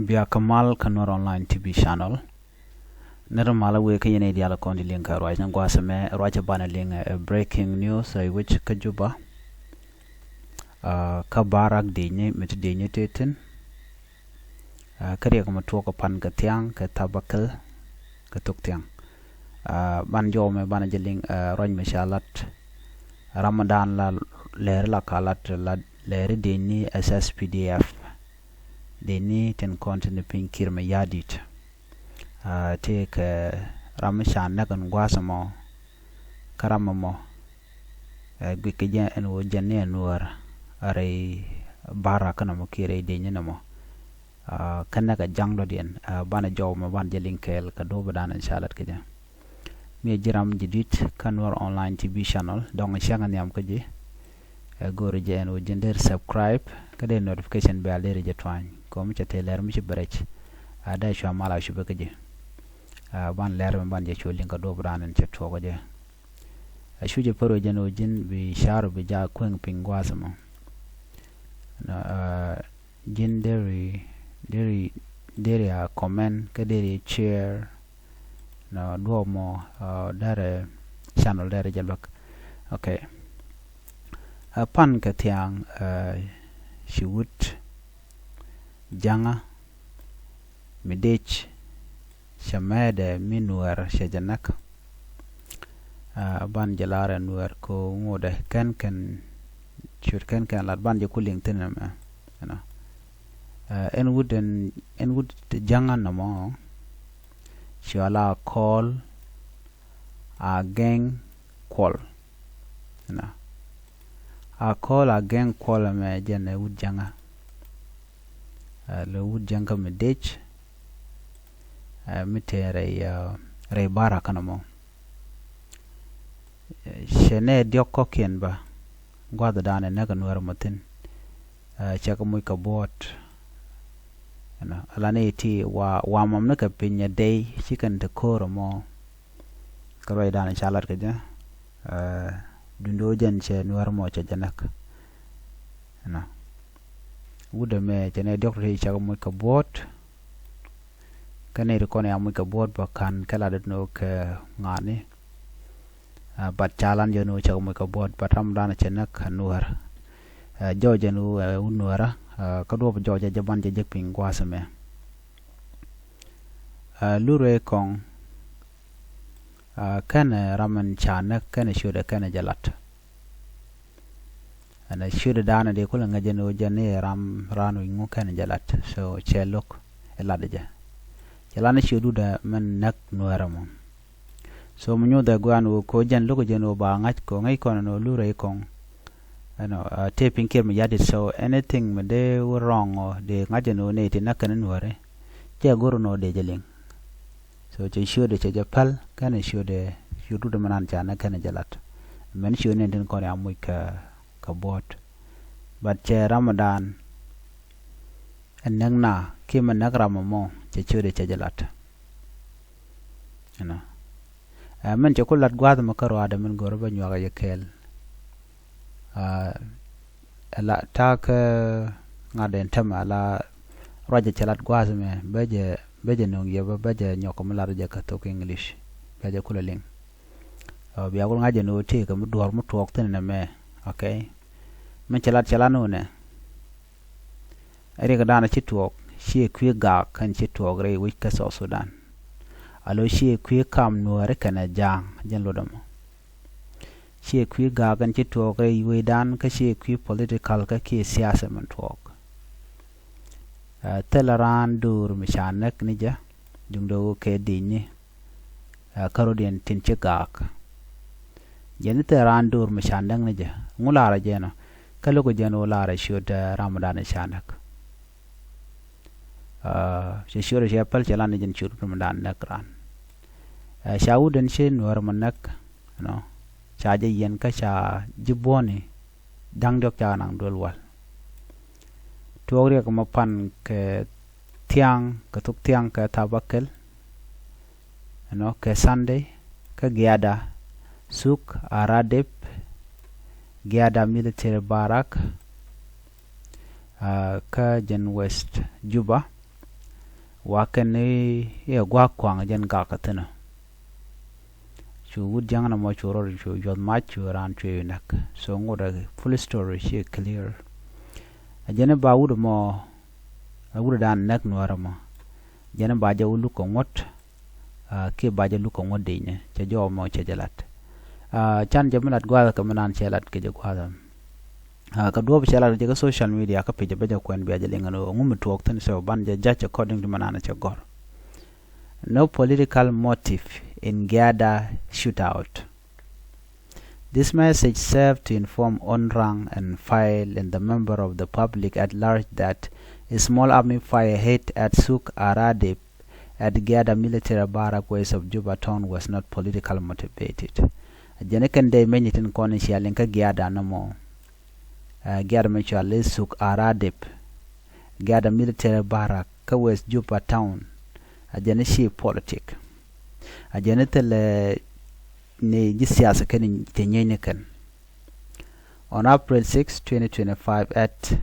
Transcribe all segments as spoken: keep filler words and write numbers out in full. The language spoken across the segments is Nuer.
Bia kä mal kä Nuer Online T V channel. Nɛr malä wëë kä yɛn i̱ diaal kɔn ti liŋ kä ruac ni gua̱a̱th ɛmɛ, ruac ɛ banɛ liŋ ɛ breaking news ɛ wi̱c kä Juba. Kä Barak diecni mi ti diecni tëë thi̱n. Kä riɛk mi tuɔɔk kä pan kä thia̱a̱ŋ kä thabakäl kä thok thia̱a̱ŋ. Ban jɔw mɛ banɛ jɛ liŋ ruac mi ca lat. Ramadan la lɛri la ka lat la lɛri diecni S S P D F. Diecni tin kɔn tin piny Kiir Mayardit. Tëë kɛ ram mi ca näk ɛn gua̱a̱th ɛmɔ kä ram ɛmɔ. Guic kɛ jɛ ɛn ɣöö jɛn ni ɛn Nuäär a rɛy Barak kä nɔmɔ kiɛ rɛy diecni nɔmɔ. Kä näk ɛ ja̱ŋ dɔ̱diɛn banɛ jɔw mɛ banɛ jɛ liŋ kɛɛl kɛ duɔ̱ɔ̱p ɛ da̱a̱n ɛn ca lat kɛ jɛ. Mi ɛ ji̱ ram ji̱ di̱t kä Nuer Online T V channel dɔ̱ŋ cäŋ ɛ nhiam kä ji̱. Ɛ go̱o̱ri jɛ ɛn ɣöö ji̱n deri subscribe kä deri notification bell deri jɛ tuany kɛ ɣöö mi cɛ tëë lɛr mi ci bɛ rɛc. A dee cua mal a cupɛ kä ji̱. Ban lɛr mi ban jɛ cu liŋ kɛ duɔ̱ɔ̱p ɛ da̱a̱n ɛn cɛ tuɔɔk kä jɛ. A cu jɛ pär wee jɛn ɣöö ji̱n bi car bi jaak kueŋ piny gua̱a̱th ɛmɔ. Ji̱n deri deri deri a comment kä deri share. Nɔ duɔ̱ɔ̱p mɔ derɛ channel derɛ jɛ luäk. Ok. Ɛ pan kɛ thia̱a̱ŋ ci wut ja̱ŋä mi dec cɛ mɛɛdɛ mi Nuäär cɛ jɛ näk. Ban jɛ lar ɛ Nuäär ko ŋotdɛ kɛn kɛn ciöt kɛn kɛn lat ban jɛ ku liŋ thi̱n ɛmɛ. Ɛn wut ɛn wut ja̱ŋä nɔmɔ. Cua la kɔɔl a gɛŋ kuɔl. Ɛnɔ a kɔɔl a gɛŋ kuɔl ɛmɛ jɛn ɛ wut ja̱ŋä. Lɛ wut ja̱ŋä mi dec mi tëë rɛy rɛy Barak kä nɔmɔ. Cɛ nɛ diɔ̱k kɔ̱kiɛn bä gua̱th ɛ da̱a̱n ɛ näk ɛ Nuäär mɔ thi̱n. Cɛ kɛ muc kɛ buɔ̱ɔ̱t. Ɛnɔ ala ni ti wa wa mɔm ni kɛ piny ɛ dey ci kɛn te ko̱o̱r ɛmɔ. Kä ruacdan ca lat kä jɛ. Dundo jɛn cɛ Nuäär mɔ cɛ jɛ näk. Ɛnɔ wut ɛmɛ cɛ nɛ diɔ̱k ti cɛ kɛ muc kɛ buɔ̱ɔ̱t. Kä nɛy ti kɔn ya muc kɛ buɔ̱ɔ̱t bä ka̱n kɛ lat ni wä kɛ ŋa̱a̱ni. But ca lan jɛ ni wä cɛ kɛ muc kɛ buɔ̱ɔ̱t but ram dan cɛ näk kɛ Nuäär. Jɔɔc jɛ ni wä wut Nuäärä. Kä duɔp jɔɔc jɛ jɛ ban jɛ jek piny gua̱a̱th ɛmɛ. Lurɛ kɔŋ. Kɛnɛ ram ɛn ca näk kɛnɛ ciötdɛ kɛnɛ jɛ lat. Ɛn ciötdɛ daanɛ dee kulɛ ŋäc jɛ ni wä jɛ ni ram ran wi̱c ŋu kɛnɛ jɛ lat so cɛ lo̱k ɛ lat jɛ. Cɛ lat ni ciötdɛ mɛn näk Nuäärä mɔ. So mi nyuthɛ guan wä ko jɛn lo̱k jɛ ni wä ba ŋa̱c ko ŋäc kɔn ni wä lurɛ kɔŋ. Ɛnɔ tëë piny Kiir Mayardit so anything mi dee wä wrong ɔ dee ŋa̱c jɛ ni wä ni ti näk kɛn Nuäärä. Cɛ go̱r ni wä dee jɛ liŋ. So cɛ ciötdɛ cɛ jɛ päl kɛnɛ ciötdɛ ciötdɛ mɛn an ca näk kɛnɛ jɛ lat. Mɛn ciötdɛ ni tin kɔn ya muc kɛ kɛ buɔ̱ɔ̱t. But cɛ Ramadan ɛ näk na kiɛ mɛ näk ram ɛmɔ cɛ ciötdɛ cɛ jɛ lat. Ɛnɔ ɛ mɛn cɛ ku lat gua̱a̱th mɛ kä ruaadɛ mɛn go̱rä bä nyuak ɛ yɛ kɛɛl. Ala ta̱a̱ kä ŋa̱t ɛn tämɛ ala ruacɛ cɛ lat gua̱a̱th mɛ bä jɛ bä jɛ no̱o̱ŋ yɛ bä bä jɛ nyɔk mi lat jɛ kä thok English bä jɛ kulɛ liŋ. Bia kul ŋa̱c jɛ ni wä tëëkä mi duɔ̱ɔ̱r mi tuɔɔk thi̱n ɛnɛ mɛ. Ok. Mi cɛ lat cɛ lat ni wä nɛ. Riɛk danɔ ci tuɔɔk ciɛ kui̱ gaak kɛn ci tuɔɔk rɛy wec kä South Sudan. Alo ciɛ kui̱ kam Nuääri kɛnɛ Ja̱a̱ŋ jɛn luɔt ɛmɔ. Ciɛ kui̱ gaak kɛn ci tuɔɔk rɛy wecdan kä ciɛ kui̱ political kä kiɛ siasa min tuɔɔk. Thilɛ raan do̱r mi ca näk ni jɛ duŋdɛ wä kɛ di̱cni. Kä rɔ̱diɛn tin ci gaak. Jɛn i̱ thil raan do̱r mi ca näk ni jɛ ŋu laarä jɛn ɔ. Kä lo̱k jɛn ɣöö laarä ciöt Ramadan ca näk. Cɛ ciöt cɛ päl cɛ lan ni jɛn ciöt Ramadan näk raan. Ca wut ɛn ci Nuäär mɔ näk. Ca jɛ yiɛn kä ca ji̱ buɔ̱ni da̱ŋ diɔ̱k ca naŋ duel wal. Tuɔɔk riɛk mɔ pan kɛ thia̱a̱ŋ kɛ thok thia̱a̱ŋ kɛ thabakel. Ɛnɔ kɛ Sunday kä Giada, Suk, Aradep, Giada Military Barrack. Kä jɛn West Juba. Wakɛn i̱ ɛ gua̱a̱k kua̱ŋ jɛn gak kä thi̱n ɔ. Cu wut jiäŋ nɔmɔ cu rɔɔd cu juɔth mac cu raan cuɛ yu näk. So ŋot ɛ full story ci clear. Ɛ jɛn i̱ ba wut mɔ ɛ wut dan näk nuäärä mɔ. Jɛn i̱ ba jɛ wut luk kɛ ŋuɔ̱t. Kiɛ ba jɛ luk kɛ ŋuɔ̱t di̱cnɛ cɛ jɔɔk mɔ cɛ jɛ lat. Can jɛ mi lat gua̱a̱th kɛ mi naan cɛ lat kɛ jɛ gua̱a̱th ɛm. Kä duɔ̱ɔ̱p cɛ lat jɛ kä social media kä pi̱c ɛ bä jɛ kuɛn bia jɛ liŋ ɛn ɣöö ŋu mi tuɔɔk thi̱n so ban jɛ judge according to mi naan cɛ gɔ̱r. No political motive in Giada shootout. This message served to inform on rank and file and the member of the public at large that a small army fire hit at Suk Aradip at Giada military barrack west of Juba town was not political motivated. A jɛn ikɛn dee meny itin kɔn in cia liŋ kä Giada nɔmɔ. Giada mɛ cɔal i̱ Suk Aradip, Giada military barrack kä west Juba town. A jɛn i̱ ci politic. A jɛn i̱ thilɛ ni ji̱ siasa kɛn te nyieeny ni kɛn. On April six, twenty twenty-five at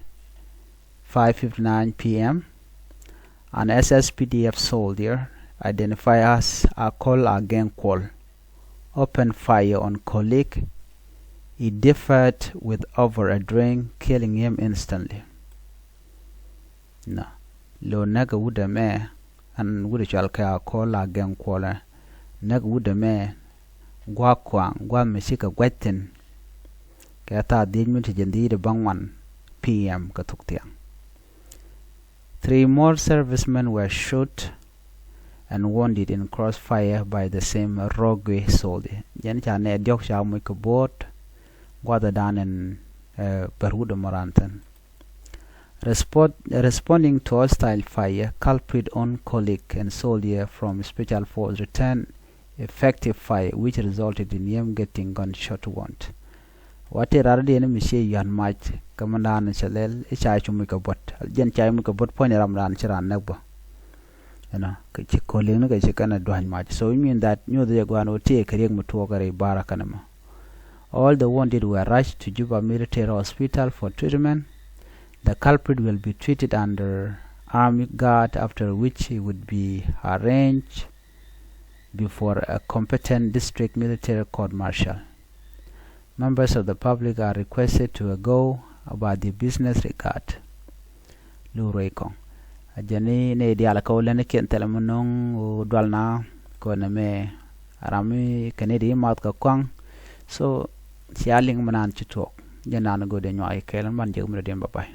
five fifty-nine p.m., an S S P D F soldier identified as Akol Ageng Kuol opened fire on colleague he differed with over a drink, killing him instantly. Na lo näk ɛ wut ɛmɛ ɛn wut ɛ cɔal kɛ Akol Ageng Kuol ɛ näk ɛ wut ɛmɛ gua̱a̱k kua̱a̱ŋ gua̱a̱th mi cikɛ gua̱c thi̱n kɛ thaa dhiec mi ti jɛ dhiec ɛ bäŋuan p.m. kɛ thuk thiaŋ. Three more servicemen were shot and wounded in crossfire by the same Rogwe soldier. Jɛn ca nɛ diɔ̱k ca moc kɛ bo̱o̱t gua̱thɛ dan ɛn bär wut ɛmɔ raan thi̱n. Respond, responding to hostile fire, culprit own colleague and soldier from Special Force returned effective fire, which resulted in him getting gunshot wound. Wa tëë rar diɛn mi cie yuan mac kä man dan cɛ lɛl i̱ ca cu muc kɛ buɔt jɛn ca muc kɛ buɔt puɔ̱ny ram dan ci ran näk bä. Ɛnɔ kɛ ci colleague ni kɛ ci kɛn a duany mac, so it mean that nyuɔth jɛ guan wä tëë kɛ riek mi tuɔɔk kɛ rɛy bara kɛn ɛmɔ. All the wounded were rushed to Juba Military Hospital for treatment. The culprit will be treated under army guard, after which he would be arranged before a competent district military court martial. Members of the public are requested to go about their business regard. Lu ruei kɔŋ. A jɛn ni nɛy diaal kä wä lɛn kiɛn thilɛ mi no̱o̱ŋ wä dual na kɔn ɛmɛ ram mi kɛ ni di math kɛ kɔaŋ. So cia liŋ mi naan ci tuɔɔk jɛ naan go̱o̱dɛ nyuak kɛɛl mi ban jek mi dɔ̱diɛn bä bay.